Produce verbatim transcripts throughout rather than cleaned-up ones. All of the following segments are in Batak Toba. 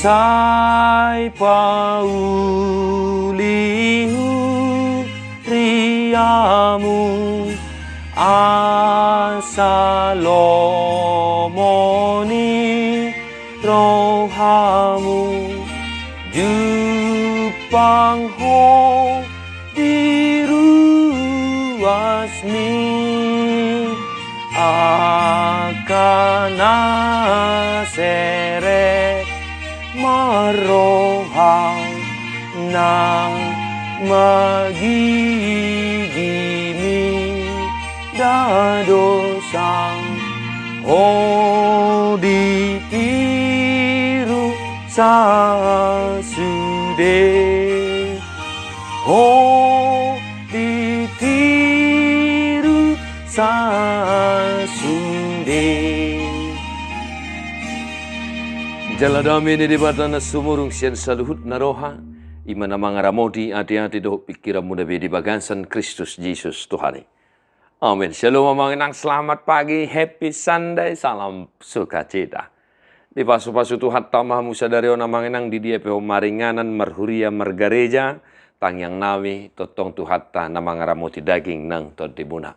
Sai pauli huriamu, asa lomo ni rohamu, jumpang ho di ruas ni angka na serep marroha, na magigi mi dadosa, ho ditiru sasude, ho ditiru sasude. Jala dame ni Debata na sumurung sian saluhut na roha, i ma na mangaramoti ateate dohot pingkiranmuna be di bagasan Kristus Jesus Tuhan i. Amen. Shalom amang inang, selamat pagi, happy Sunday, salam sukacita. Dipasupasu Tuhanta ma hamu sadari on amang inang, di dia pe ho maringanan, marhuria, margareja, tangiang nami tongtong Tuhanta na mangaramoti daging nang tondimuna.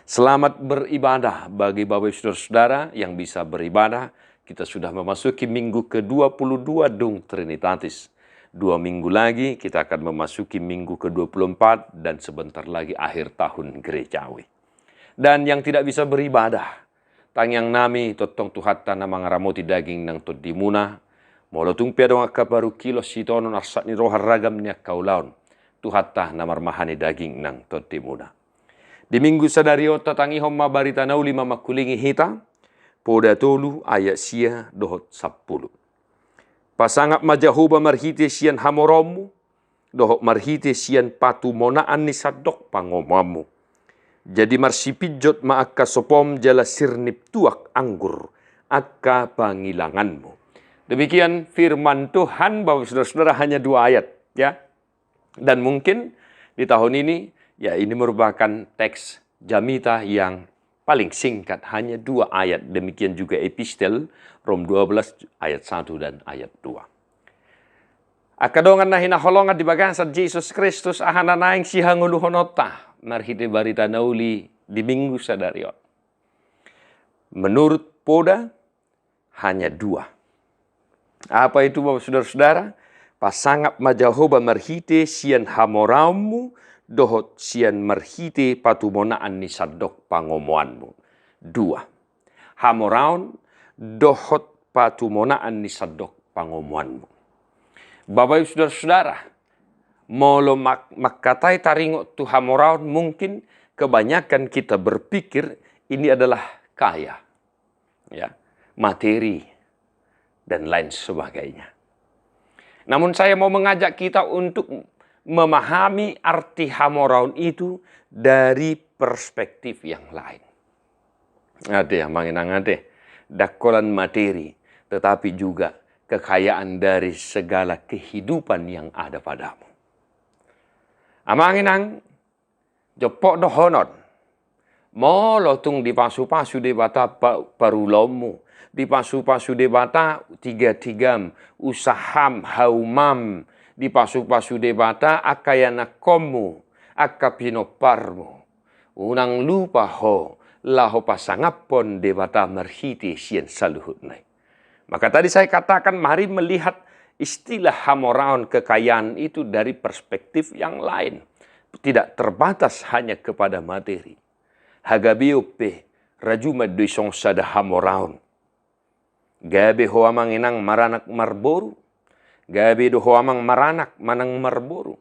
Selamat beribadah bagi Bapak Ibu Saudara-saudara yang bisa beribadah. Kita sudah memasuki minggu ke dua puluh dua dung Trinitatis. Dua minggu lagi kita akan memasuki minggu ke dua puluh empat dan sebentar lagi akhir tahun gerejawi. Dan yang tidak bisa beribadah, tangiang nami tongtong Tuhanta na mangaramoti daging nang tondimuna, molo tung pe adong angka parungkilon, sitaonon, arsak ni roha, ragam ni angka ulaon, Tuhanta na marmahani daging nang tondimuna. Di minggu sadari on tatangihon ma barita na uli ma mangkulingi hita, Poda tolu ayat sia dohot sampulu. Pasangap ma Jahowa marhite sian hamoraonmu, dohot marhite sian patumonaan ni sandok pangomoanmu. Jadi marsipinjot ma angka sopom jala sirnip tuak anggur angka pangilanganmu. Demikian firman Tuhan, Bapak Saudara-saudara, hanya dua ayat, ya. Dan mungkin di tahun ini, ya, ini merupakan teks Jamita yang paling singkat, hanya dua ayat. Demikian juga epistel Rom dua belas ayat satu dan ayat dua. Angka dongan na hinaholongan di bagasan Jesus Kristus, aha na naeng sihangoluhononta marhite barita na uli di minggu sadari on? Menurut Poda, hanya dua. Apa itu, Bapak Saudara-saudara? Pasangap ma Jahowa marhite sian hamoraonmu dohot sian marhite patumonaan ni sandok pangomoanmu. Dua. Hamoraon dohot patumonaan ni sandok pangomoanmu. Bapak Ibu Saudara-saudara, molo mak-, mangkatai taringot tu hamoraon, mungkin kebanyakan kita berpikir ini adalah kaya, ya, materi, dan lain sebagainya. Namun saya mau mengajak kita untuk memahami arti hamoraon itu dari perspektif yang lain. Ate, amang inang, ate, dang holan materi, tetapi juga kekayaan dari segala kehidupan yang ada padamu. Amang inang, jompok dohonon, molo tung dipasupasu Debata pa-, parulaonmu, dipasupasu Debata tigatigam, usaham, haumam, dipasupasu Debata angka ianakkonmu, angka pinomparmu, unang lupa ho laho pasangaphon Debata marhite sian saluhutna i. Maka tadi saya katakan, mari melihat istilah hamoraon, kekayaan itu dari perspektif yang lain. Tidak terbatas hanya kepada materi. Hagabeon pe rajuma do i songon sada hamoraon. Gabe ho, amang inang, maranak marboru. Gabe do ho, amang, maranak manang marboru.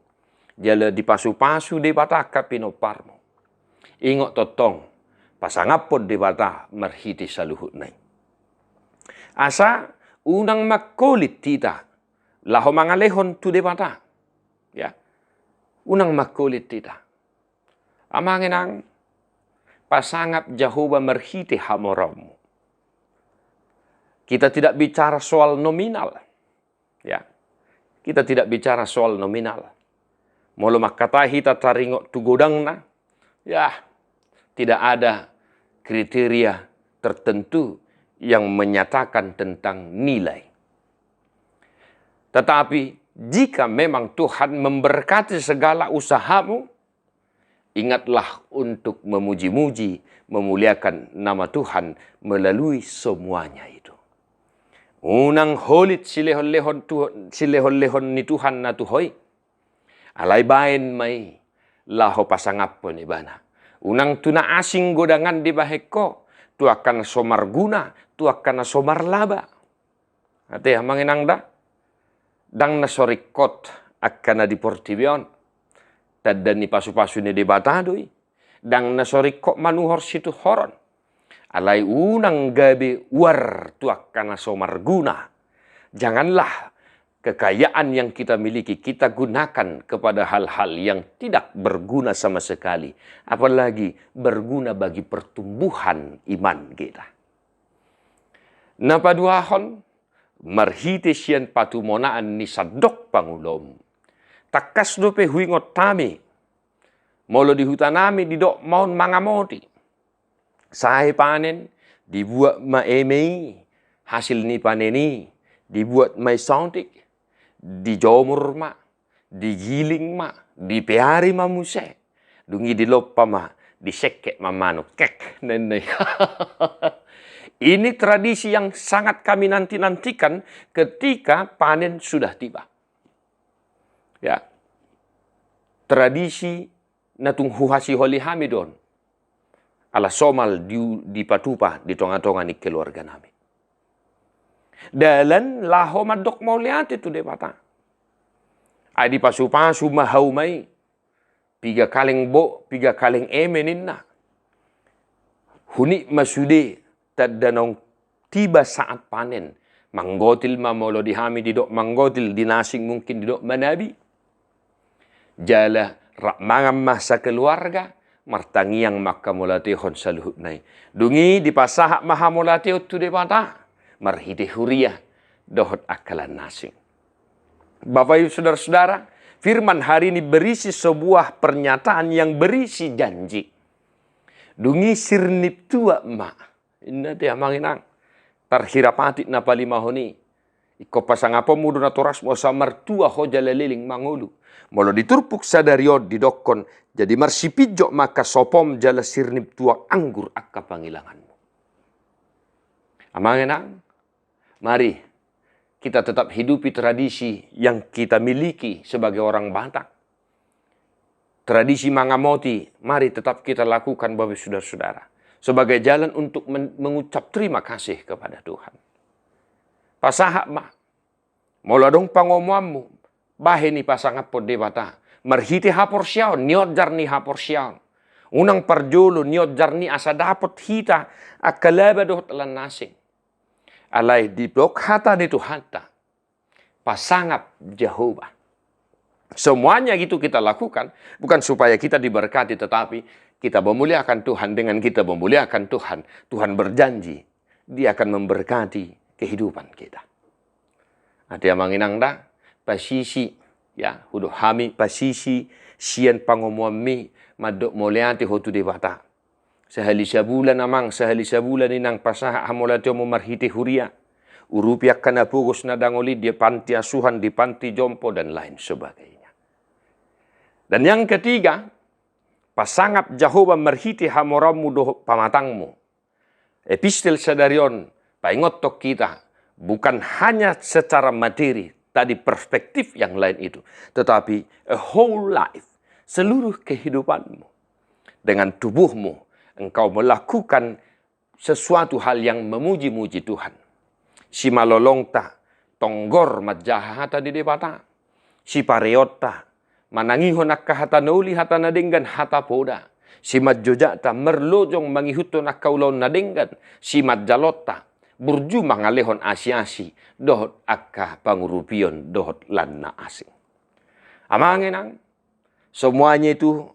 Jala dipasupasu Debata angka pinomparmu. Ingot tongtong, pasangaphon Debata marhite saluhutna i. Asa unang mangkolit hita laho mangalehon tu Debata. Ya. Unang mangkolit hita. Amang inang, pasangap Jahowa marhite hamoraonmu. Kita tidak bicara soal nominal. Ya. Kita tidak bicara soal nominal. Molo mangkatai hita taringot tu godangna, ya, tidak ada kriteria tertentu yang menyatakan tentang nilai. Tetapi jika memang Tuhan memberkati segala usahamu, ingatlah untuk memuji-muji, memuliakan nama Tuhan melalui semuanya itu. Unang holit silehon-lehon Tuh-, silehon-lehon ni Tuhan na tu ho i. Alai baen ma i laho pasangaphon ibana. Unang tu na asing godangan dibahen ho, tu angka na so marguna, tu angka na so marlaba. Ate amang inang da, ndang na so ringkot angka na di portibi on. Tanda ni pasu-pasu ni Debata do i. Ndang na so ringkot manuhor situhoron. Alai unang gabe uar tu angka na so marguna. Janganlah kekayaan yang kita miliki kita gunakan kepada hal-hal yang tidak berguna sama sekali, apalagi berguna bagi pertumbuhan iman kita. Na paduahon, marhite sian patumonaan ni sandok pangulomu. Tangkas dope huingot hami, molo di hutanami didok ma on mangamoti. Sae panen, dibuat ma eme i, hasil ni panen i, dibuat ma i sontik, dijomur ma, digiling ma, dipeari ma muse. Dung i dilompa ma, disengket ma manuk. Kek, ninna i. Ini tradisi yang sangat kami nanti-nantikan ketika panen sudah tiba. Ya. Tradisi na tung huhasiholi hami do on. Ala somal di, dipatupa di tonga-tonga ni keluarganami. Dalan laho mandok mauliate tu Debata. Ai dipasu-pasu ma hauma i. Piga kaleng bo, piga kaleng eme ninna. Hunik ma sude tanda naung tiba saat panen. Manggotil ma, molo di hami didok manggotil, di na asing mungkin didok manabi. Jala rap mangan ma sakeluarga, martangiang ma angka mauliatehon saluhutna i. Dung i dipasahat ma hamauliateon tu Debata marhite huria dohot angka lan na asing. Bapak Ibu Saudara-saudara, firman hari ini berisi sebuah pernyataan yang berisi janji. Dung i sirnip tuak ma, inna ate amang inang, tarhira patik na palimahon i. Ingkon pasangaponmu do natorasmu asa martua ho jala leleng mangolu. Molo di turpuk sadari on didokkon, jadi marsipinjot ma angka sopom jala sirnip tuak anggur angka pangilanganmu. Amang inang, mari kita tetap hidupi tradisi yang kita miliki sebagai orang Batak. Tradisi mangamoti, mari tetap kita lakukan, Bapak Saudara-saudara, sebagai jalan untuk men-, mengucap terima kasih kepada Tuhan. Pasahat ma, molo adong pangomoanmu, bahen i pasangaphon Debata marhite haporseaon, nionjar ni haporseaon. Unang parjolo nionjar ni asa dapot hita angka laba dohot lan na asing. Alai didok hata ni Tuhanta, pasangap Jahowa. Semuanya itu kita lakukan bukan supaya kita diberkati, tetapi kita memuliakan Tuhan. Dengan kita memuliakan Tuhan, Tuhan berjanji Dia akan memberkati kehidupan kita. Ate amang inang da, pasisi, ya, hudok hami pasisi sian pangomoanmi mandok mauliate ho tu Debata. Sahali sabulan amang, sahali sabulan inang pasahat hamauliateonmu marhite huria. Urupi angka na pogos na dangol i di panti asuhan, di panti jompo, dan lain sebagainya. Dan yang ketiga, pasangap Jahowa marhite hamoraonmu dohot pamatangmu. Epistel sadari on paingothon hita, bukan hanya secara materi, tadi perspektif yang lain itu, tetapi a whole life, seluruh kehidupanmu. Dengan tubuhmu, engkau melakukan sesuatu hal yang memuji-muji Tuhan. Simalolongta, tonggor manjaha hata ni Debata. Sipareonta, manangihon angka hata na uli, hata na denggan, hata poda. Simanjojakta, marlojong mangihuthon angka ulaon na denggan. Simanjalonta, burju mangalehon asi-asi dohot angka pangurupion dohot lan na asing. Amang inang, semuanya itu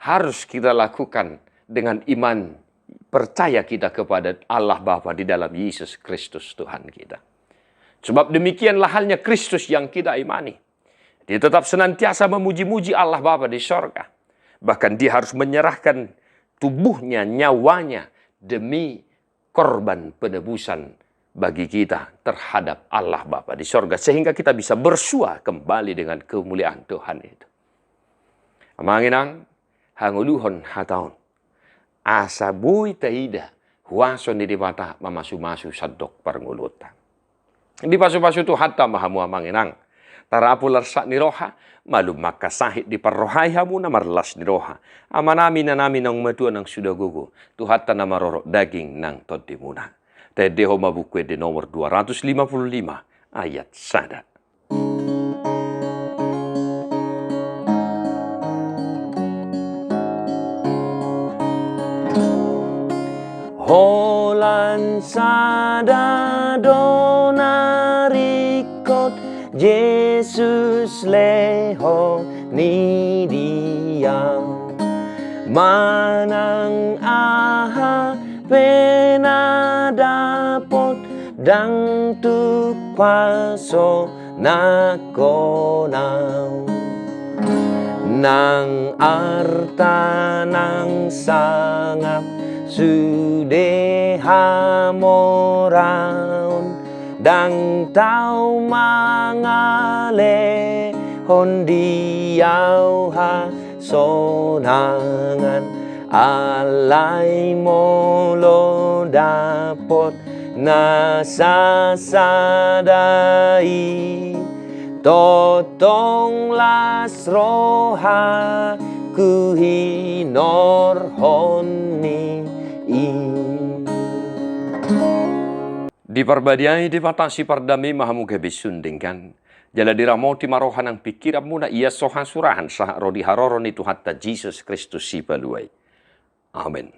harus kita lakukan dengan iman, percaya kita kepada Allah Bapa di dalam Yesus Kristus Tuhan kita. Sebab demikianlah halnya Kristus yang kita imani. Dia tetap senantiasa memuji-muji Allah Bapa di sorga. Bahkan dia harus menyerahkan tubuhnya, nyawanya, demi korban penebusan bagi kita terhadap Allah Bapa di sorga, sehingga kita bisa bersua kembali dengan kemuliaan Tuhan itu. Amang inang, hangoluhon hata on, asa boi taida huaso ni Debata mamasumasu sandok parngoluonta. Dipasupasu Tuhanta ma hamu amang inang. Tarapul arsak ni roha, malum angka sahit diparrohai hamu na marlas ni roha. Amanami, inanami naung matua, naung suda gogo, Tuhanta na marorot daging nang tondimuna. Taendehon ma Buku Ende nomor dua ratus lima puluh lima, ayat sada. Holan sada do na ringkot Jesus lehon ni dia. Manang aha pe na dapot, ndang tuk pasonanghon au. Nang arta nang sangap sude hamoraon, ndang tau mangalehon di au hasonangan. Alai molo dapot na sasada i, tongtong las rohaku hinorhon ni i. Diparbadiai Debata sipardame ma hamu gabe sun denggan, jala diramoti ma roha nang pingkiranmuna, ia so hasurahan sahat ro di haroro ni Tuhanta Jesus Kristus Sipalua i. Amen.